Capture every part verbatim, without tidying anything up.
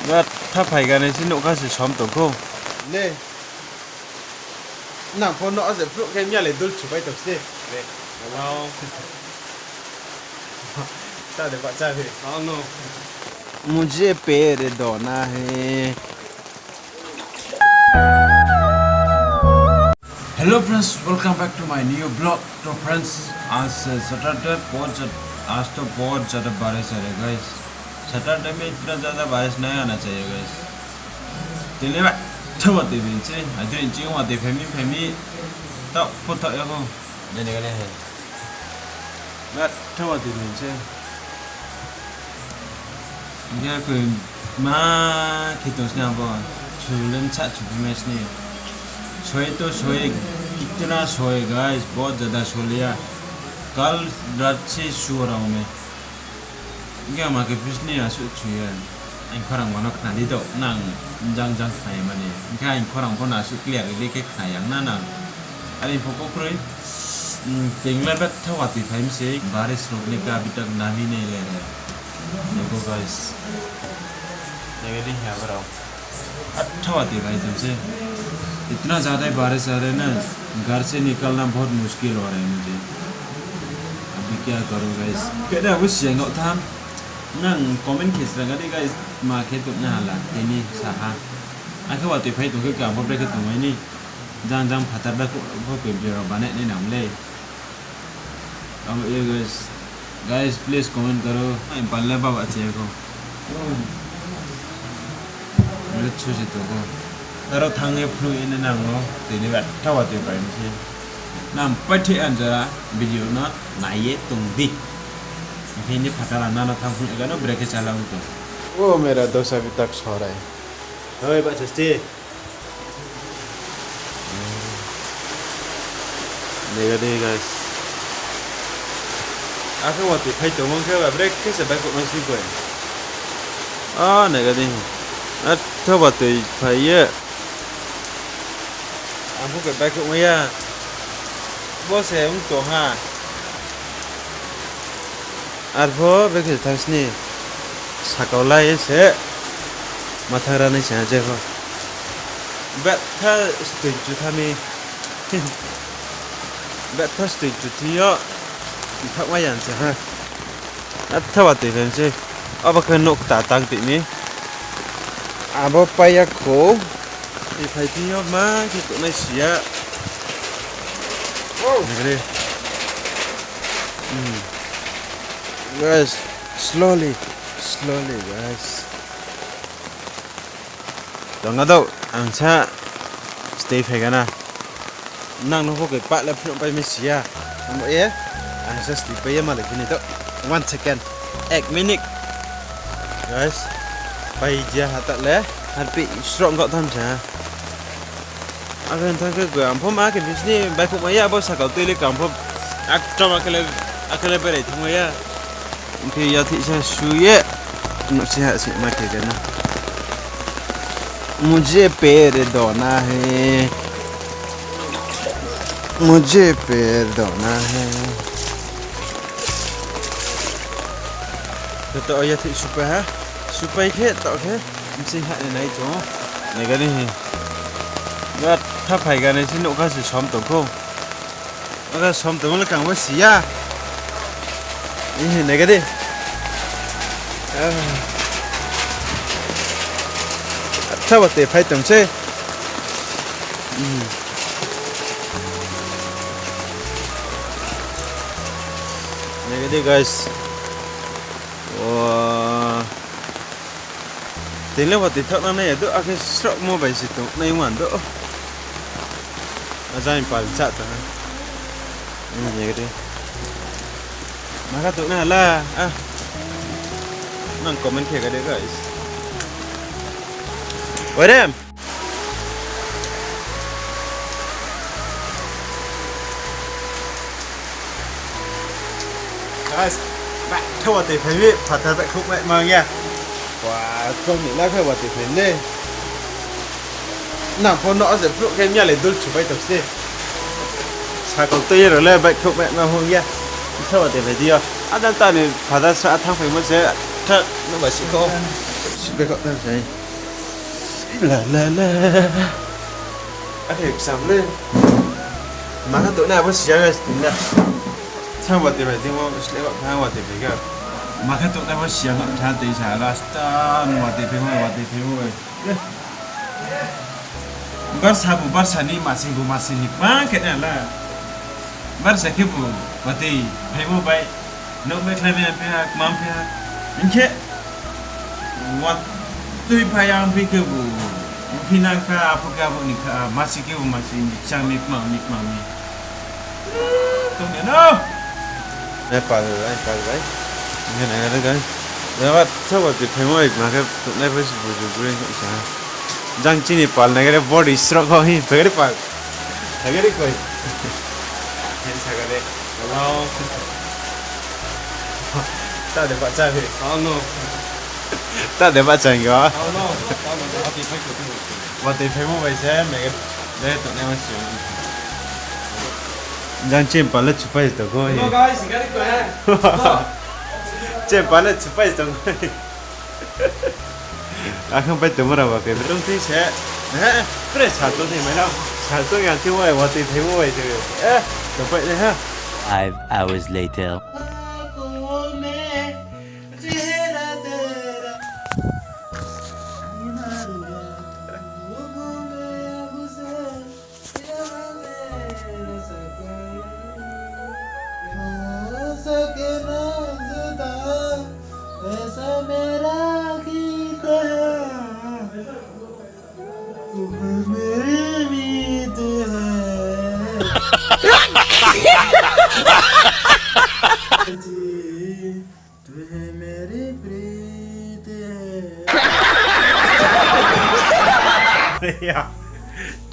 Betha phai gani se nouhkha se som tong khou. Le. Nang pho no se phruh khe mia le dul chupai tong se. Wow. Cha de ba cha phi. Wow, no. Mujhe pehle dona hai. Hello friends, welcome back to my new vlog. तो friends, आज सैटरडे बहुत ज्यादा, आज तो बहुत ज्यादा बारिश आ रहा है गाइस। सैटरडे में इतना ज्यादा बारिश नहीं आना चाहिए guys. Tini ba thawa tui phaimi se, adri nching wa tui phaimi phaimi, tao pho thaoh ya kho. Jani gani hai. Ba thawa tui phaimi se. Hingkhe koi ma khe tong sini abo, chulen sa chuphimai sini. Soi to soi, kitna soi guys, bahut jada soliya. Kal rat se sua rao me. Hingkhe ama khe bisni asuh chuye. Aing khorang mano khna di to, nang jang jang khna mani. Hingkhe aing khorang pho no asuh clear ri khe khna yang na nang. Are pho kokroi, hmm, tengla betha watoi phaimi se, baris rok ni ka bitak nami nai le re. Niko guys. Niko di ha brao. Betha watoi phai tong se. इतना ज्यादा बारिश आ रहा है ना, घर से निकलना बहुत मुश्किल हो रहा है मुझे। अभी क्या करूं guys? Khe da bo siyang no tham. Nang comment khe srang di guys, ma khe tong na hala, tini saha. Akhe watoi phai tong khe kang pho brekhe tongmai ni. Jang jang phatar bai kho, kho khe video banai nai nang le. Abo ye guys. Guys, please comment karo. Ai, panle baba che kho. Mele chusi to kho. Aro thang ye phnuh ye nang no. Tini ba thawa tui pai se. Nang paithe anjara video no nai ye tong di. Hini phatar ang nano thang phnuh ye gano brekhe chala ong tong. वो मेरा दोस्त अभी तक सो रहा है। Hoi, ba chusti. Nega di guys. Akhe watoi phai tongmo khe ba brekhe se baihkhouh mai sini koi. Ah, nega di. Atho watoi phai ye. Ang pho khe baihkhouh mai ya. Bo se ong tong ha. Arpho bekhe thang sini sakau lai se mathang ranai se ha je pho. Betha stoi chu thami. Betha stoi chu thing yo. Thak mai yang se ha. Atha watoi phai se. Abo khe nouh kta tang tini. Abo pai ya kho. Tui phai thing yo ma khe tongnai si ya. Nagre. Hmm. Guys, slowly, slowly, guys. Tong na dou, ang sa stay phai gana. Nang no khe pah le phnuh pai mi si ya. Amo ye, ang sa stay pai ye ma le bini dou. One second, ek minute. Guys, pai jia ha ta le, harpi srok gok tham sa. Akhe thang khe koi, ang pho ma khe bisni baihkhouh mai ya, abo sakau tui le kang pho akchom akhe le, akhe le berai thang mai ya. Hingkhe yathih sa su ye, nouh si ha se ma khe gana. मुझे पेड़ दो ना है, मुझे पेड़ दो ना है। Khe to yathih supai ha, supai khe to khe. Bsing ha ni nai tong. Nega di hi. Betha phai gani se nouhkha se som tong khou. Nouhkha som tongmo le kang bo si ya. Ihi nega di. Ah. Atha watoi phai tong se. Hmm. Nega di guys. Wow. Tini le watoi thaoh nang nai ya do, akhe srokmo bai se tongnai wan do. Ajang pal cha tong ha. Ini ya khe de. Maka tongnai hala. Ah. Nang comment khe ka de, guys. Orem. Guys, baihkhouh watoi phai mi, phathar baihkhouh mai mang ya. Wa, kau ni la khe watoi phai le. Nang pho no se phruh khe mia le dul chupai tong se. Sakol tui ye ro le baihkhouh mai mang hong ya. Tha watoi phai di yo. Ada ta ni father sa thang phaimo se. Tha no ba si kho. Si be kho ta sai. La la la. Are exam le. Ma kha to na bo siya ga na. Sa watoi phai di mo sle ba tha watoi phai ga. Ma kha to na bo siya ga tha tei sa rasta no watoi phai mo watoi phai mo. Barsa bu barsa ni, masing bu masing ni, kma khe na la. Barsa khe bu watoi phaimo bai, nouh bai khlai mai phi ha, kma phi ha. Hing khe, watoi phai ang phi khe bu, phi na kha, apho khe abo ni kha, masing khe bu masing ni, kchang ni, kma ni, kma ni. Tong ya no. Ai pal, ai pal bai. Nge na gare gai. Yawa, sa watoi phaimo bai ma khe tongnai bai se buju bui sa. Jang chini pal na gare body srok ho hi. Phai gare pal. Phai gare koi. Hen sa gare. Hello. Ta de ba cha hi. Oh no. Ta de ba cha ngi wa. Oh no. Watoi phaimo bai se, ne, ne, to ne ma si. Jang chempa le chupai to ko. Hello guys, gari ko hai. Chempa le chupai to ko. Akhang pai to mora ba ke. Tung ti se. He, pre sa to ni mai na. Sa to yang ti wai, watoi phaimo bai to. Eh, to pai ne ha. Five hours later.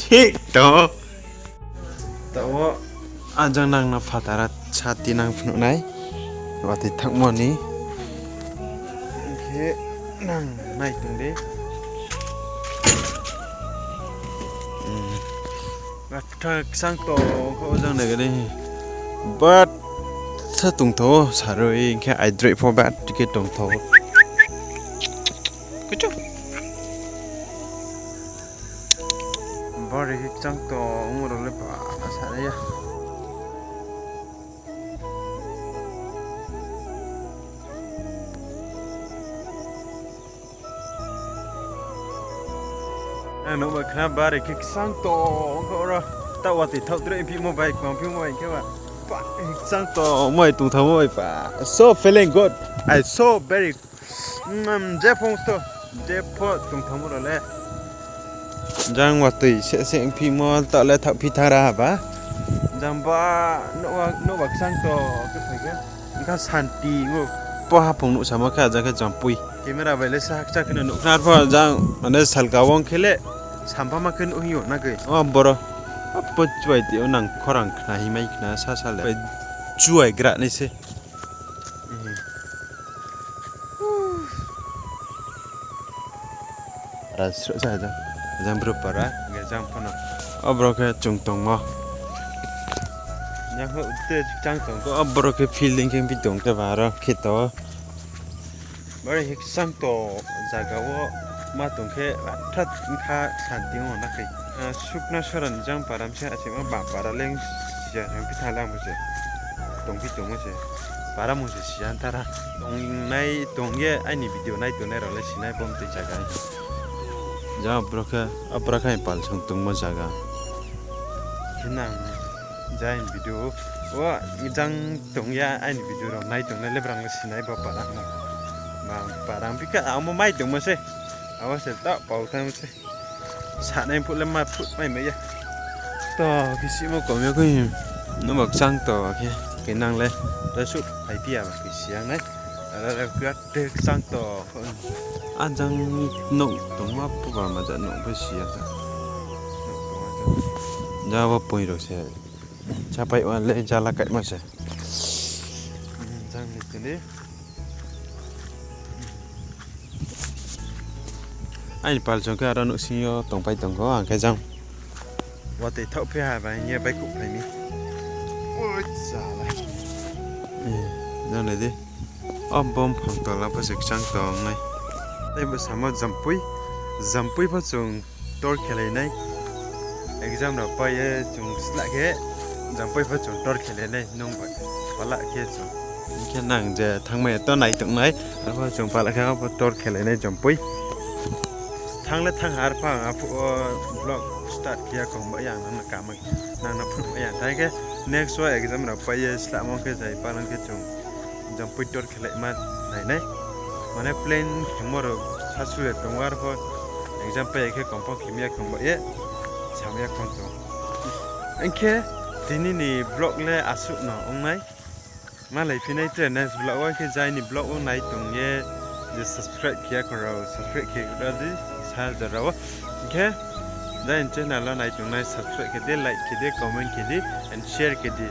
Thik tong. Taoh wo ajang nang no phatara sati nang phnuh nai. Watoi thanngmo ni. Hing khe nang nai tong di. Batha kchang tong kho jang nai gari. Bat sa tongtho saroi hing khe aidroih pho bat khe tongtho. Kuchu. Bari khe kchang tong oro le ba sa ya. Ang nuh ba khna bari khe kchang tong kho oro. Ta watoi thaoh tre phimo bai kma phimo bai khe ba. Ba kchang tong moi tongthamo bai ba. So feeling good. I so very, mm, je phung sto. Je pho tongthamo ro le. Jang watoi se se phimo ta le thaoh phi thara ba. Jang ba nuh ba, nuh ba kchang tong khe phai khe. Engkha santi, o, po haphung nuhsamo khe, ajang khe jampui. Camera bai le sa hakcha khe no nuh khna pho, jang, mane salka wong khe le, sampha ma khe nuh hing yo na khe. O, boro. Apo chuai ti o nang khorang khna himai khna sa sa le. Bai chuai gra nai se. Para sroh sa jang, jang bru para, hingkhe jang phano. O bro khe chung tongmo. Jang khe te chang tong khe, o bro khe fielding khe bi tong khe ba aro khe to. Bari hik chang to jaga o ma tong khe, that wngkha santi wng na khe. Ah, sukna sora ni jang para mse, achima ba para leng siya, hingphi thala mo se. Tongphi tongmo se. Para mung se siya tara. Tongnai tong ye aini video nai tongnai rao le sinai bo mtui jaga. Ja bro khe, abra khe pal song tongmo jaga. Khe nang ja aini video. O jang tong ya aini video rao nai tongnai le brang le sinai bo para mo. Ba para pi kha amo mai tongmo se. Abo se ta pau tang se. Sanai phuh le ma phuh mai mai ya. To, khe simo kom ya khe. Nuh ba kchang to khe. Khe nang le. Da suh phai phi ya ba khe siya nai. Ara ra khe te kchang to. A jang ni nuh tongma phuh ba ma ja nuh bo siya ta. Ja bo poi rao se. Chapai wa le jala kaima se. Jang ni tini. Aini pal song khe aro nuhsing yo tongpai tong kho, ang khe jang. Watoi thaoh phi ha ba hing ye bai kuh phai mi. Oi, jala. Nang nai di. O bumphang tola pho se kchang tong nai. Tei bo samo jampui. Jampui pho chung tor khelai nai. Exam rao pai ye chung slah khe, jampui pho chung tor khelai nai, nung bai pala khe chung. Hing khe nang je thanngmai ya to nai tong nai, arpho chung pala khe abo tor khelai nai jampui. Thanng le thanng ha, arpho ang aphuh wo vlog start khe ya khong ba yang nang no kama, nang no phnuh ya. Thanng khe next wo exam rao pai ye slahmo khe zai pala khe chung jampui tor khelai ma nai nai. Mane plan khemo rao sasu ye tong wo, arpho exam pai ya khe confirm khe mi ya khong ba ye, sam ya khong tong. Hing khe tini ni vlog le asuh no ong nai. Malai phi nai tre next vlog wo, hing khe jai ni vlog wo nai tong ye, je subscribe khe ya khong rao subscribe khe ra di, sa jora wo. Hing khe jai ni channel wo nai tong nai subscribe khe di, like khe di, comment khe di, and share khe di.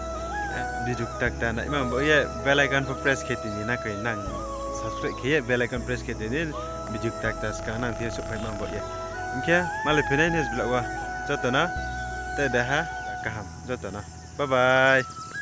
Video kta kta naima bo ye bell icon pho press khe tini na koi nang. Subscribe khe ye bell icon press khe tini, video kta kta skang nang thing yo souhphai ma bo ye. Hing khe malai phi nai next vlog wo. Joto no te deha kaham joto no. Bye bye.